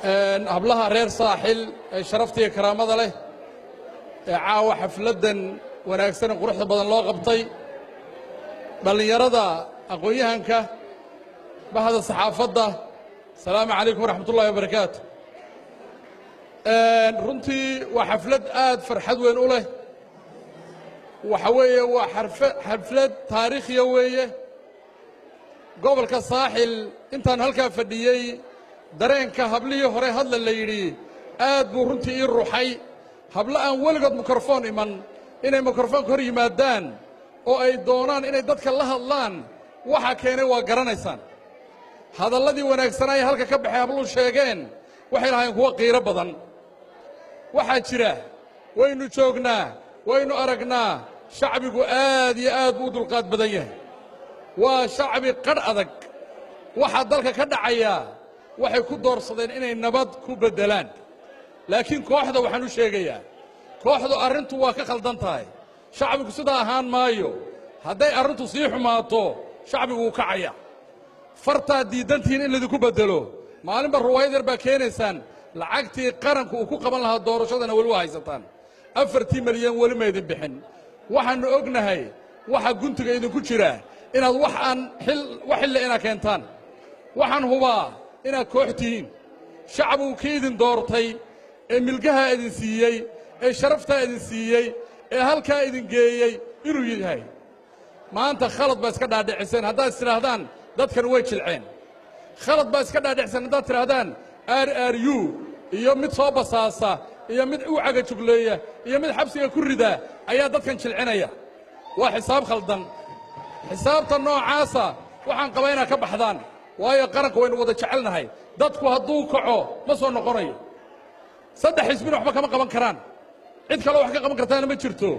Hablaha reer Saaxil ee sharafta iyo karaamada leh ee caawa xafladdan wanaagsan ee quruxda badan loo qabtay, dhallinyarada, aqoon-yahanka, bahda saxaafadda, asalaamu calaykum waraxmat ullahi wabarakaatu. Runtii waa xaflad aad farxad weyn u leh. Waxa weeye waa xaflad taariikhiya weeye. Gobolka Saaxil intaan halkaa fadhiyey, dareenka hablihii hore hadla la yidhi aad buu runtii ii ruxay. Hablo aan weligood mikrofoon iman inay mikrofoonka hor yimaadaan oo ay doonaan inay dadka la hadlaan, waxa keenay waa garanaysaan. Hadalladii wanaagsanaa ee halka ka baxay habluhu sheegeen waxay lahaayeen kuwo qiiro badan. Waxaa jira, waynu joognaa, waynu aragnaa, shacbigu aad iyo aad buu u dulqaad badan yahay. Waa shacbi qadh adag. Waxaa dalka ka dhacayaa waxay ku doorsadeen inay nabad ku beddelaan. Laakiin kooxda waxaan u sheegayaa, kooxdu arrintu waa ka khaldan tahay. Shacbigu sidaa ahaan maayo. Hadday arrintu sii xumaato, shacbigu wuu kacaya. Fartaad diiddantihiin in laydinku beddelo, maalinba ruwaayad yar baa keenaysaan. Lacagtii qaranku uu ku qaban lahaa doorashadana weli waa haysataan. 4-tii milyan weli maydin bixin. Waxaannu ognahay waxa guntiga idinku jira, inaad wax aan xil wax xille inaad keentaan. Waxaan hubaa inaad koox tihiin. Shacbigu kii idin doortay ee milgahaa idin siiyey ee sharaftaa idin siiyey ee halkaa idin geeyey inuu yahay, maanta khalad baa iska dhaadhiciseen haddaad is tidhaahdaan dadkan way jilceen. Khalad baa iska dhaadhiciseen haddaad tidhaahdaan RRU iyo mid soo basaasa iyo mid u cagajugleeya iyo mid xabsiga ku rida ayaa dadkan jilcinaya. Waa xisaab khaldan. Xisaabta noocaasa waxaan qabaa inaad ka baxdaan, waayo qaranka waynu wada jecelnahay. Dadku hadduu kaco ma soo noqonayo. Saddex xisbina waxba kama qaban karaan, cid kaloo wax ka qaban kartaana ma jirto.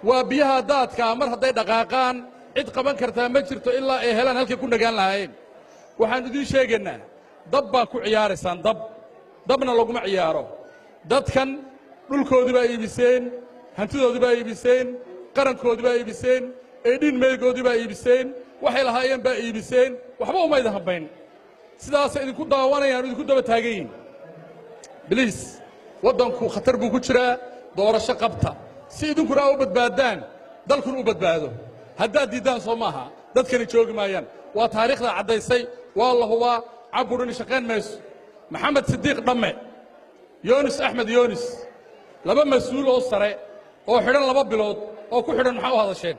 Waa biyaha daadkaa, mar hadday dhaqaaqaan cid qaban kartaa ma jirto ilaa ay helaan halkay ku nagaan lahaayeen. Waxaan idiin sheegaynaa, dab baa ku ciyaaraysaan. Dab dabna laguma ciyaaro. Dadkan dhulkoodii baa iibiseen, hantidoodii baa iibiseen, qarankoodii baa iibiseen, eedhiin meegoodii baa iibiseen, waxay lahaayeen baa iibiseen. Waxba umayda hambayn. Sidaasay idinku daawanayaan, idinku daba taagan yihin. Please, waddanku khatar buu ku jiraa. Doorasho qabta si idinkuna aa u badbaadaan, dalkuna u badbaado. Haddaad diiddaan, soo maaha dadkani joogi maayaan. Waa taariikhda caddaysay, waa la hubaa. Caburini shaqayn mayso. Maxamed Sidiiq Dhamme, Yoonis Axmed Yoonis, laba mas-uul oo sare oo xidhan 2 bilood oo ku xidhan, maxaa u hadasheen?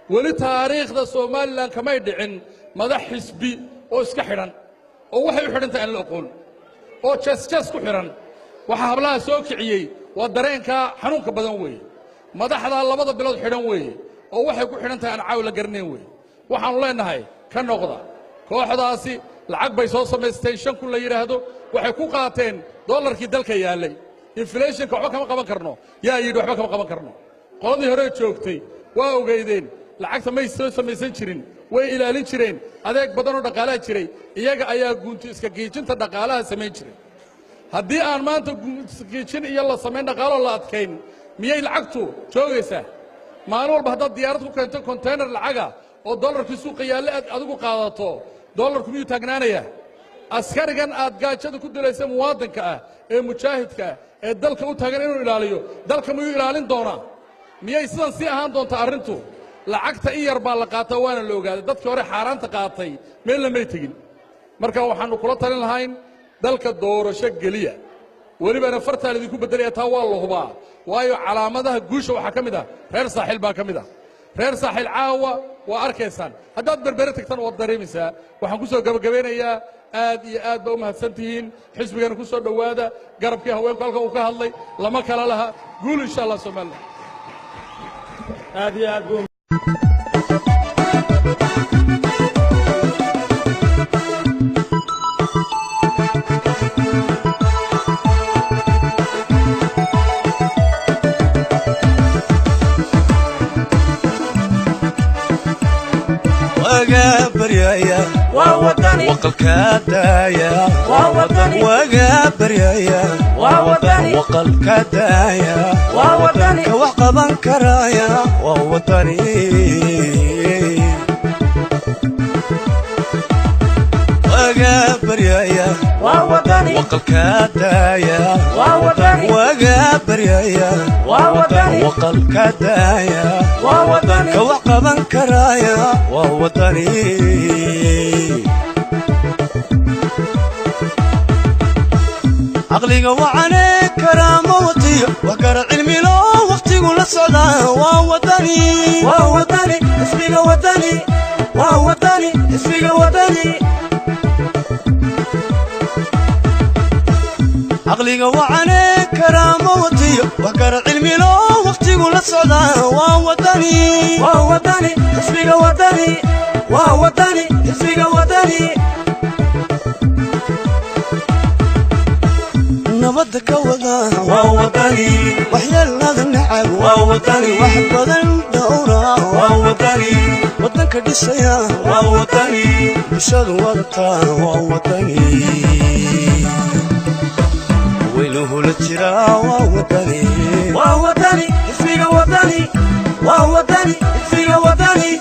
Weli taariikhda Somalilan kamay dhicin madax xisbi oo iska xidhan oo waxay u xidhantahay aan la oqoon oo jees-jees ku xidhan. Waxaa hablaha soo kiciyey waa dareenkaa xanuunka badan weeye. Madaxdaa 2-da bilood xidhan weeye oo waxay ku xidhan tahay aan caawi la garanayn weeye. Waxaannu leennahay, ka noqda. Kooxdaasi lacag bay soo samaysteen 5,000 la yidhaahdo. Waxay ku qaateen dollarkii dalka yaallay. Inflationka waxba kama qaban karno yaa yidhi? Waxba kama qaban karno. Qoladii hore joogtay waa ogeydeen, lacagta may soo samaysan jirin, way ilaalin jireen. Adeeg badanoo dhaqaalaha jiray iyaga ayaa guunti iska giijinta dhaqaalaha samayn jiray. Haddii aan maanta giijin iyo la samayn dhaqaaloo la adkayn, miyay lacagtu joogaysaa? Maalin walba haddaad diyaarad ku keento container lacaga oo dollarkii suuqa yaalle aad adigu qaadato, dollarku miyuu taagnaanayaa? Askarigan aad gaajada ku dilaysa, muwaadinka ah ee mujaahidka ah ee dalka u taagan inuu ilaaliyo dalka, miyuu ilaalin doonaa? Miyay sidan sii ahaan doontaa arrintu? Lacagta in yar baa la qaataa, waana la ogaaday. Dadkii hore xaaraanta qaatay meel lamay tegin. Marka waxaannu kula talin lahayn, dalka doorasho geliya. Welibana fartaa laydinku beddelaya, taa waa la hubaa, waayo calaamadaha guusha waxaa ka mid ah reer Saaxiil baa ka mid ah. Reer Saaxiil caawa waa arkaysaan. Haddaad Berbere tagtan waad dareemaysaa. Waxaan ku soo gebagabeynayaa, aad iyo aad baa u mahadsan tihiin. Xisbigana ku soo dhowaada. Garabkii haweenku halkan uu ka hadlay, lama kala laha. Guul insha Allah Somalilan. Aad iyo aad buu Waga baryaya waqalka daaya, waga baryaya waqalka daaya, ka wax qaban karaya waa Wadani. Waga baryaya, waqalka daaya. Waga baryaya, waqalka daaya. Ka wax qaban karaya waa Wadani. Caqliga wacane, karaamo watiyo, wax gara cilmilo, waqtigu la socdaa waa Wadani. Waa Wadani xisbiga Wadani, waa Wadani xisbiga Wadani. Caqliga wacane, karaamo watiyo, wax gara cilmilo, waqtigu la socdaa waa Wadani. Waa Wadani xisbiga Wadani, waa Wadani xisbiga Wadani. Nabadda ka wada waa Wadani, waxyeelada nacab waa Wadani, wax badan dhowra waa Wadani, waddanka dhisaya waa Wadani, bulshadu wadataa waa Wadani, weynuhu la jiraa waa Wadani. Waa Wadani xisbiga Wadani, waa Wadani xisbiga Wadani.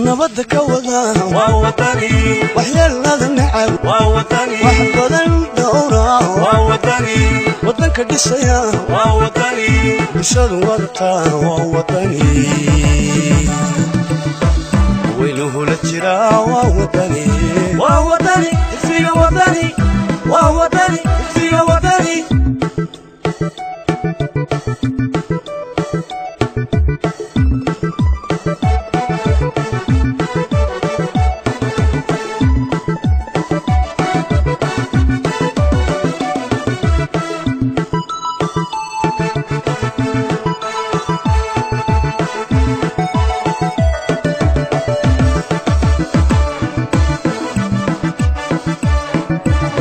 Nabadda ka wada waa Wadani, waxyeelada nacab waa Wadani, wax badan dhowra waa Wadani, waddanka dhisaya waa Wadani, bulshadu wadataa waa Wadani, weynuhu la jiraa waa Wadani. Waa Wadani xisbiga Wadani, waa Wadani xisbiga Wadani.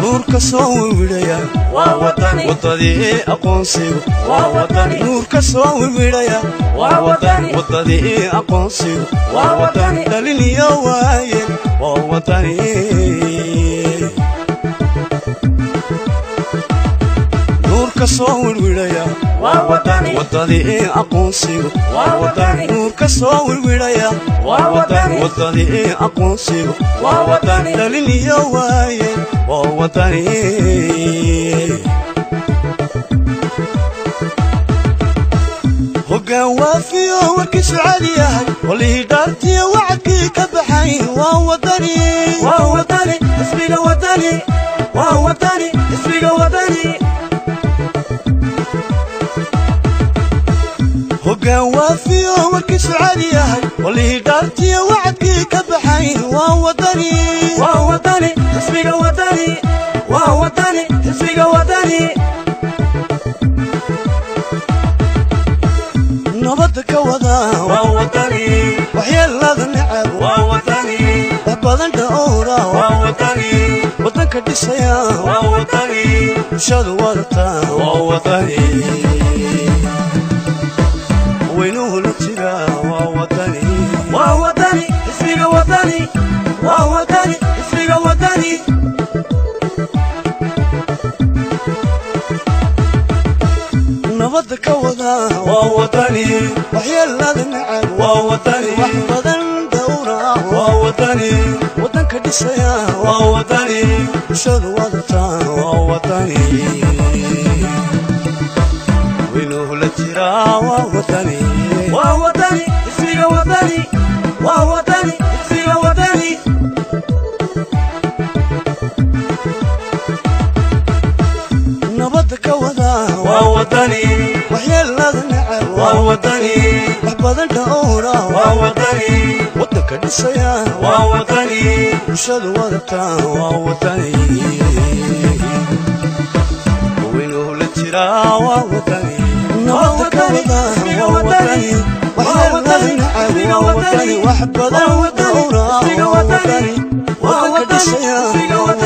Nuurka soo wiwidhaya waa Wadani, waddadii aqoonsigu waa Wadani. Nuurka soo wiwidhaya waa Wadani, waddadii aqoonsigu waa Wadani. Dhaliniyo waaye waa Wadani. Nuurka soo wirwidhaya waa Wadani, waddadii aqoonsigu waa Wadani. Nuurka soo wirwidhaya waa Wadani, waddadii aqoonsigu waa Wadani. Dhaliniyo waaye waa Wadani. Hoggaan waafiyo, warkiisu cadi yahay, walihii dhaartiyo wacadkii ka baxay waa Wadani. Waa Wadani xisbiga Wadani, waa Wadani xisbiga Wadani. Hoggaan waafiyo, warkiisu cadi yahay, walihii dhaartiyo wacadkii ka baxay waa Wadani. Waa Wadani xisbiga Wadani, waa Wadani xisbiga Wadani. Nabadda ka wada waa Wadani, waxyeelada nacab waa Wadani, wax badan dhowra waa Wadani, waddanka dhisaya waa Wadani, bulshadu wadataa waa Wadani, weynuhu la jiraa waa Wadani. Waa Wadani xisbiga Wadani, waa Wadani xisbiga Wadani. Nabadda ka wada waa Wadani, waxyeelada nacab waa Wadani, wax badan dhowra waa Wadani, waddanka dhisaya waa Wadani, bulshadu wadataa waa Wadani, weynuhu la jiraa waa Wadani. Waa Wadani xisbiga Wadani, waa Wadani xisbiga Wadani. Nabadda ka wada waa Wadani, waxyeelada nacab waa Wadani, wax badan dhowra waa Wadani, waddanka dhisaya waa Wadani, bulshadu wadataa waa Wadani, weynuhu la jiraa waa Wadani. Waa Nabadda ka Wadani, wada xisbiga waa Wadani, Wadani, waa waxyeelada Wadani, nacab xisbiga waa Wadani, Wadani, wax badan waa Wadani, dhowra xisbiga waa Wadani, Wadani, waa waddanka Wadani, dhisaya xisbiga waa Wadani.